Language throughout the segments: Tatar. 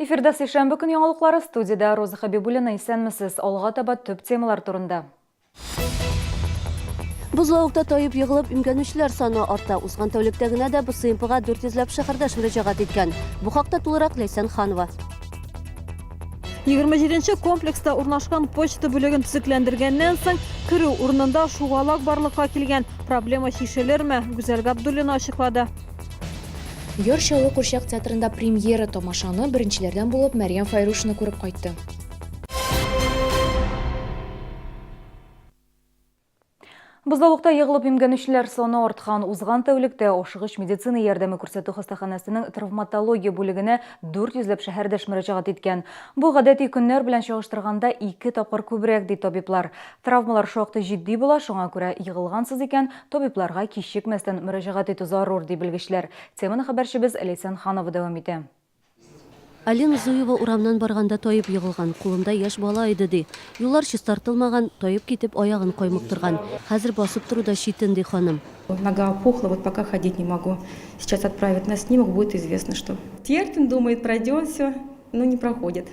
Эфирда сишәмбе көн яңалыклары, студиядә Роза Хәбибуллина. Исәнмесез. Алга таба төп темалар турында. Бозлавыкта таеп егылып имгәнүчеләр саны арта. Узган тәүлектә генә дә БСМПга 400 ләп шәһәрдәш мөрәҗәгать иткән. Бу хакта тулырак Ләйсән Ханова. 27 нче комплекста урнашкан почта бүлеген төзекләндергәннән соң, керү урынында шугалак барлыкка килгән. Проблема чишелерме? Гүзәл Габдуллина ачыклады. Яр Чаллы курчак театрында премьера тамашаны беренчеләрдән булып Мәрьям Файрушина күреп кайтты. Бозлавыкта егылып имгәнүчеләр саны арткан. Узган тәүлектә ашыгыч медицина ярдәме күрсәтү хастаханәсенең травматология бүлегенә 400 ләп шәһәрдәш мөрәҗәгать иткән. Бу гадәти көннәр белән чагыштырганда ике тапкыр күбрәк, ди табиблар. Травмалар шактый җитди була, шуңа күрә егылгансыз икән, табибларга кичекмәстән мөрәҗәгать итү зарур, ди белгечләр. Теманы хәбәрчебез Ләйсән Ханова дәвам итә. Алина Зуева урамнан барганда таеп егылган. Кулында яшь бала иде, ди. Юллар чистартылмаган, таеп китеп аягын каймыктырган. Хәзер басып тору да читен, ди ханым. Нога опухла, вот пока ходить не могу. Сейчас отправят на снимок, будет известно что. Терпим, думает, пройдет все, но не проходит.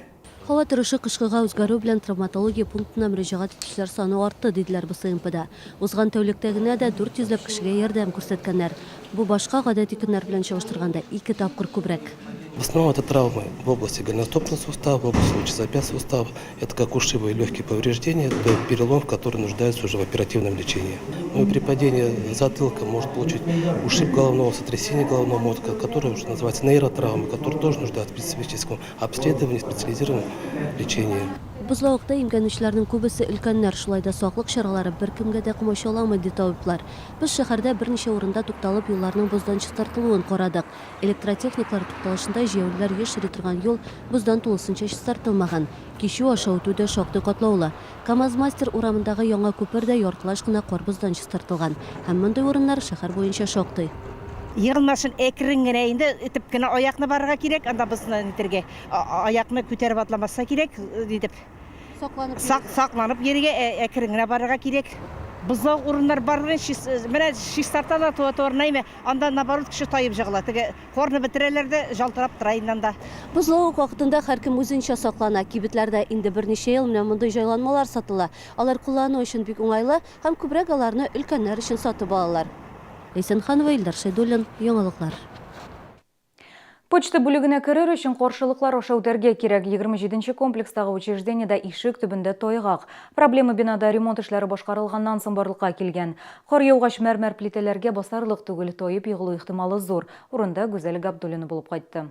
Һава торышы кышкыга үзгәрү белән травматология пунктына мөрәҗәгать итүчеләр саны артты, диделәр БСМПда. Узган тәүлектә генә дә 400 ләп кешегә ярдәм күрсәткәннәр. Бу башка гадәти көннәр белән чагыштырганда ике тапкыр күбрәк. В основном это травмы в области голеностопного сустава, в области лучезапястного сустава. Это как ушибы и легкие повреждения, до переломов, которые нуждаются уже в оперативном лечении. Ну и при падении затылка может получить ушиб головного, сотрясение головного мозга, которое уже называется нейротравмой, которая тоже нуждается в специфическом обследовании, специализированном лечении. Бозлавыкта имгәнүчеләрнең күбесе өлкәннәр, шулай да саклык чаралары беркемгә дә комачауламый, ди табиблар. Без шәһәрдә берничә урында тукталып юлларның боздан чистартылуын карадык. Электротехниклар тукталышында җәяүлеләр еш йөри торган юл боздан тулысынча чистартылмаган. Кичү аша үтү дә шактый катлаулы. КАМАЗ-мастер урамындагы яңа күпер дә яртылаш кына кар-боздан чистартылган. Һәм мондый урыннар шәһәр буенча шактый. Егылмасын, әкрен генә инде этеп кенә аякны барырга кирәк, анда бозны нитергә, аякны күтәреп атламаска кирәк, нитеп. Сакланып Сак, сакланып йөрергә, әкрен генә барырга кирәк. Бозлавык урыннар бар, менә чистарталар тротуарны, әйме, анда наоборот кеше таеп җыгыла. Теге Карны бетерәләр дә, җалтырап тора инде анда. Бозлавык вакытында һәркем үзенчә саклана. Кибетләрдә инде берничә ел менә мондый җайланмалар сатыла. Алар куллану өчен бик уңайлы һәм күбрәк аларны өлкәннәр өчен сатып алалар. Ләйсән Ханова, Илдар Шәйдуллин, Яңалыклар. Почта бүлегенә керер өчен каршылыклар аша үтәргә кирәк. 27 нче комплекстагы учреждениедә ишек төбендә тайгак. Проблема бинада ремонт эшләре башкарылганнан соң барлыкка килгән. Кар яугач мәрмәр плитәләргә басарлык түгел, таеп егылу ихтималы зур. Урында Гүзәл Габдуллина булып кайтты.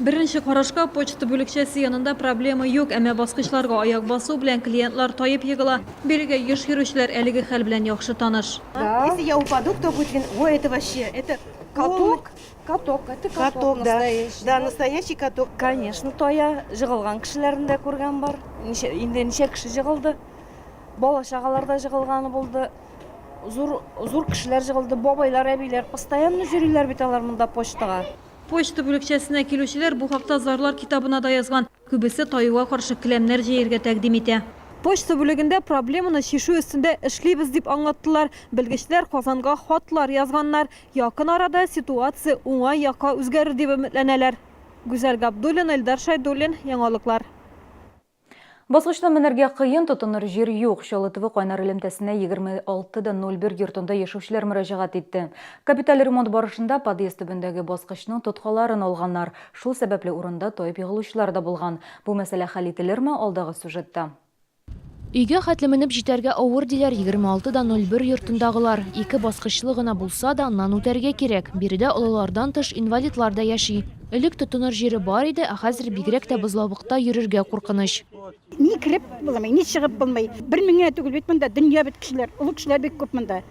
Беренче карашка, почта бүлекчәсе янында проблема юк, әмма баскычларга аяк басу белән клиентлар таеп егыла. Бирегә еш йөрүчеләр әлеге хәл белән яхшы таныш. Если я упаду, кто будет вин. Ой, это вообще, это каток. Каток, это каток, да. Да, настоящий каток. Конечно, тая, жыгылган кешеләрне дә күргән бар. Ничә, инде ничә кеше жыгылды. Бала-чагалар да жыгылганы булды. Зур, зур кешеләр жыгылды, бабайлар, әбиләр постоянно йөриләр бит алар монда почтага. Почта бүлекчәсенә килүчеләр бу хакта зарлар китабына да язган. Күбесе таюга каршы келәмнәр җәергә тәкъдим итә. Почта бүлегендә проблеманы чишү өстендә эшлибез, дип аңлаттылар. Белгечләр Казанга хатлар язганнар. Якын арада ситуация уңай якка үзгәрер дип өметләнәләр. Гүзәл Габдуллина, Илдар Шәйдуллин, Яңалыклар. Баскычны менәргә кыен, тотыныр җир юк. Чаллы ТВ кайнар элемтәсенә 26 да 01 йортында яшәүчеләр мөрәҗәгать итте. Капиталь ремонт барышында подъезд төбендәге баскычның тоткаларын алганнар. Шул сәбәпле урында таеп егылучылар да булган. Бу мәсьәлә хәл ителерме, алдагы сюжетта. Өйгә хәтле менеп җитәргә авыр, диләр 26 да 01 йортындагылар. Ике баскычлы гына булса да, аннан үтәргә кирәк. Биредә олылардан тыш инвалидлар да яши. Элек тотыныр җире бар иде, ә хәзер бигрәк тә бозлавыкта йөрергә куркыныч. Ни кереп булмый, ни чыгып булмый. Бер мин генә түгел бит монда, дөнья бит кешеләр, олы кешеләр бик күп монда.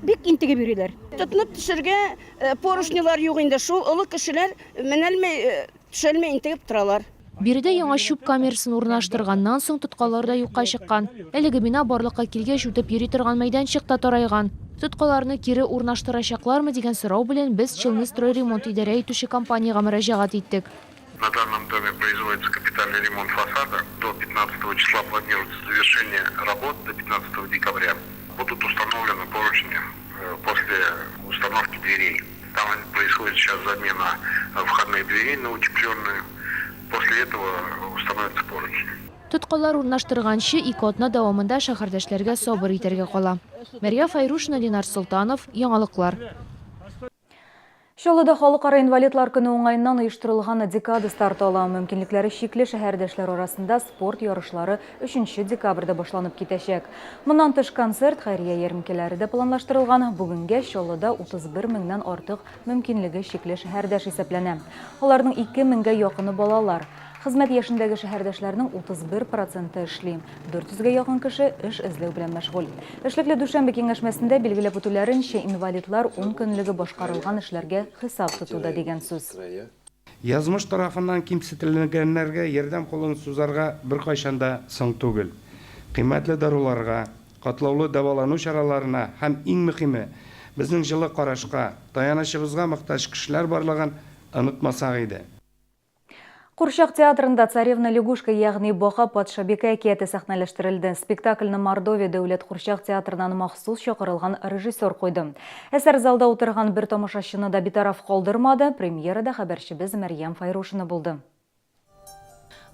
Бик интегеп йөриләр. Тотынып төшергә поручнилар юк инде, шул олы кешеләр менәлми, Төшәлми интегеп торалар. Биредә яңа чүп камерасын урнаштырганнан соң тоткалар да юкка чыккан. Әлеге бина барлыкка килгәч үтеп йөри торган мәйданчык та тарайган. Тоткаларны кире урнаштырачаклармы дигән сорау белән без Челныстройремонт идарә итүче компаниягә мөрәҗәгать иттек. На данном доме производится капитальный ремонт фасада. До пятнадцатого числа планируется завершение работ, до пятнадцатого декабря. Будут установлены поручни после установки дверей. Там происходит сейчас замена входных дверей на утепленные. После этого установятся поручни. Тоткалар урнаштырганчы ике атна дәвамында шәһәрдәшләргә сабыр итәргә кала. Мәрья Фәйрушина, Ленар Солтанов, Яңалыклар. Чаллыда Халыкара инвалидлар көне уңаеннан оештырылган декада старт ала. Мөмкинлекләре чикле шәһәрдәшләр арасында спорт ярышлары 3 декабрьдә башланып китәчәк. Моннан тыш концерт, хәйрия ярминкәләре дә планлаштырылган. Бүгенгә Чаллыда 31 меңнән артык мөмкинлеге чикле шәһәрдәш исәпләнә. Аларның 2 меңгә якыны балалар. Хезмәт яшендәге шәһәрдәшләрнең 31 проценты эшли. 400 гә якын кеше эш эзләү белән мәшгуль. Эшлекле дүшәмбе киңәшмәсендә билгеләп үтүләренчә, инвалидлар ун көнлеге башкарылган эшләргә хисап тотуда дигән сүз. Язмыш тарафыннан кимсетелгәннәргә ярдәм кулын сузарга беркайчан да соң түгел. Кыйммәтле даруларга, катлаулы дәвалану чараларына һәм, иң мөхиме, безнең җылы карашка, таянычыбызга мохтаҗ кешеләр барлыгын онытмасак иде. Курчак театрында Царевна Лягушка, ягъни Бака патшабикә әкияте сәхнәләштерелде. Спектакльне Мордовия дәүләт курчак театрыннан махсус чакырылган режиссер куйды. Әсәр залда утырган бер тамашачыны да битараф калдырмады. Премьерада хәбәрчебез Мәрьям Файрушина булды.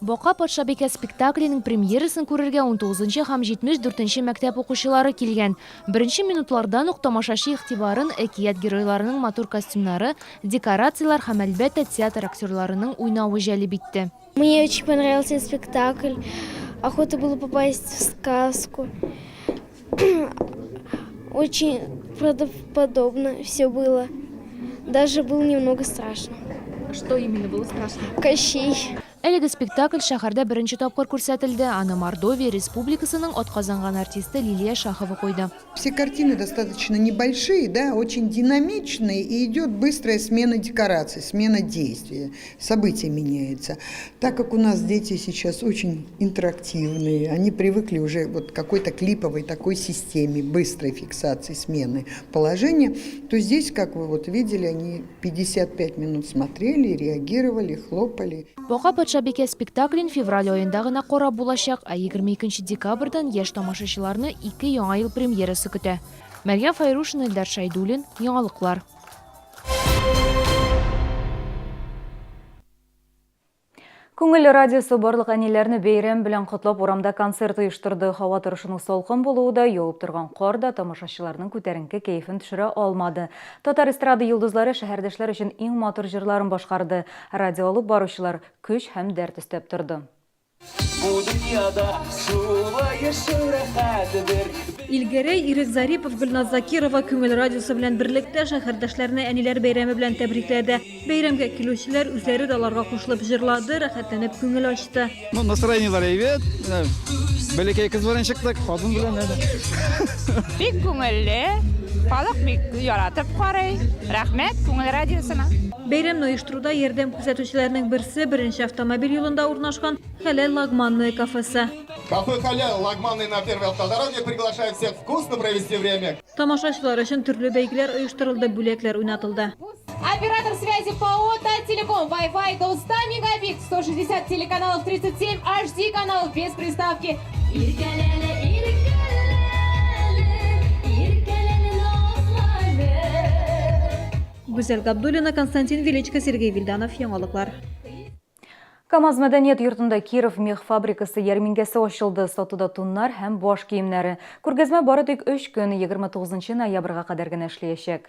Бака патшабикә спектакленең премьерасын күрергә унтугызынчы һәм 74 нче мәктәп укучылары килгән. Беренче минутлардан ук тамашачы игътибарын әкият геройларының матур костюмнары, декорацияләр һәм, әлбәттә, театр актерларының уйнавы җәлеп итте. Мне очень понравился спектакль. Охота было попасть в сказку. Очень правдоподобно все было. Даже было немного страшно. Что именно было страшно? Кощей. Әлеге спектакль шәһәрдә беренче тапкыр күрсәтелде. Аны Мордовия Республикасының атказанган артисты Лилия Шахова куйды. Все картины достаточно небольшие, да, очень динамичные, и идет быстрая смена декораций, смена действия, события меняются. Так как у нас дети сейчас очень интерактивные, они привыкли уже вот к какой-то клиповой такой системе быстрой фиксации смены положения, то здесь, как вы вот видели, они 55 минут смотрели, реагировали, хлопали. Бака патшабикә спектаклен февраль аенда гына карап булачак, ә 22 декабрьдән яшь тамашачыларны ике Яңа ел премьерасы көтә. Мәрьям Фәйрушина, Илдар Шәйдуллин, Яңалыклар. Күңел радиосы барлык әниләрне бәйрәм белән котлап урамда концерт оештырды. Һава торышының салкын булуы да, явып торган кар да тамашачыларның күтәренке кәефен төшерә алмады. Татар эстрада йолдызлары шәһәрдәшләр өчен иң матур җырларын башкарды. Радио алып баручылар көч һәм дәрт өстәп торды. Бу дөньяда шулай яшәү рәхәтдер. Илгәрәй, Ирек Зарипов, Гөлназ Закирова Күңел радиосы белән берлектә шәһәрдәшләрне Әниләр бәйрәме белән тәбрикләде. Бәйрәмгә килүчеләр үзләре дә аларга кушылып җырлады, рәхәтләнеп күңел ачты. Ну, настроениеләр әйбәт. Менә бәләкәй кыз белән чыктык, хатын белән әле. Бик күңелле, халык бик яратып карый. Рәхмәт Күңел радиосына. Бәйрәмне оештыруда ярдәм күрсәтүчеләрнең берсе, беренче автомобиль юлында урнашкан Хәләл Лагманное кафесы. Кафе Халяль Лагманный на первой автодороге приглашает всех вкусно провести время. Тамашачылар өчен төрле бәйгеләр оештырылды, бүләкләр уйнатылды. Оператор связи ПАО Таттелеком, Wi-Fi до 100 мегабит, 160 телеканалов, 37 HD каналов без приставки. Иркәләле, иркәләле, иркәләле назлале. Гүзәл Габдуллина, Константин Величко, Сергей Вильданов, Яңалыклар. КАМАЗ мәдәният йортында Киров мех фабрикасы ярминкәсе ачылды. Сатуда туннар һәм баш киемнәре. Күргәзмә бары тик өч көн, 29 ноябрьгә кадәр генә эшләячәк.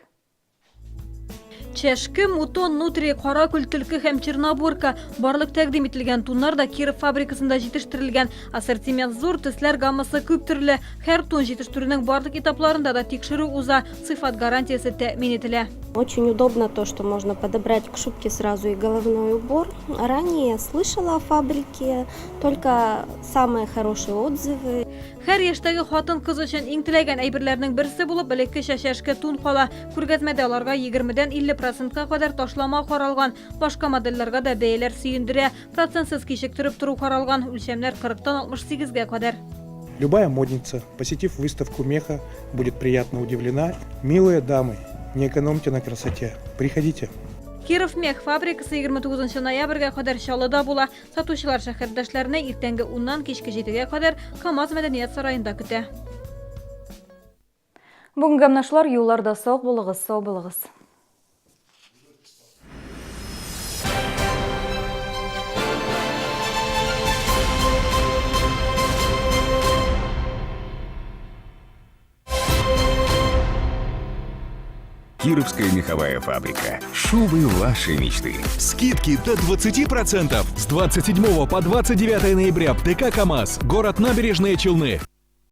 Чәшке, мутон, нутрия, каракүл, төлке һәм черноборка. Барлык тәкъдим ителгән туннар да Киров фабрикасында җитештерелгән. Ассортимент зур, төсләр гаммасы күп төрле. Һәр тун җитештерүнең барлык этапларында да тикшерү уза, сыйфат гарантиясе тәэмин ителә. Очень удобно то, что можно подобрать к шубке сразу и головной убор. Ранее я слышала о фабрике, только самые хорошие отзывы. Һәр яшьтәге хатын-кыз өчен иң теләгән әйберләрнең берсе булып элеккечә чәшке тун кала. Күргәзмәдә аларга егермедән 50 процентка кадәр ташлама каралган. Башка модельләргә дә бәяләр сөендерә. Процентсыз кичектереп тору каралган, үлчәмнәр 40 тан 68 гә кадәр. Любая модница, посетив выставку меха, будет приятно удивлена. Милые дамы, не экономьте на красоте. Приходите. Киров мех фабрикасы 29 ноябрьгә кадәр Чаллыда була. Сатучылар шәһәрдәшләрне иртәнге уннан кичке җидегә кадәр КАМАЗ мәдәният сараенда көтә. Бүгенгә менә шулар, юлларда сак булыгыз, сау булыгыз. Кировская меховая фабрика. Шубы вашей мечты. Скидки до 20% с 27 по 29 ноября в ДК КАМАЗ. Город Набережные Челны.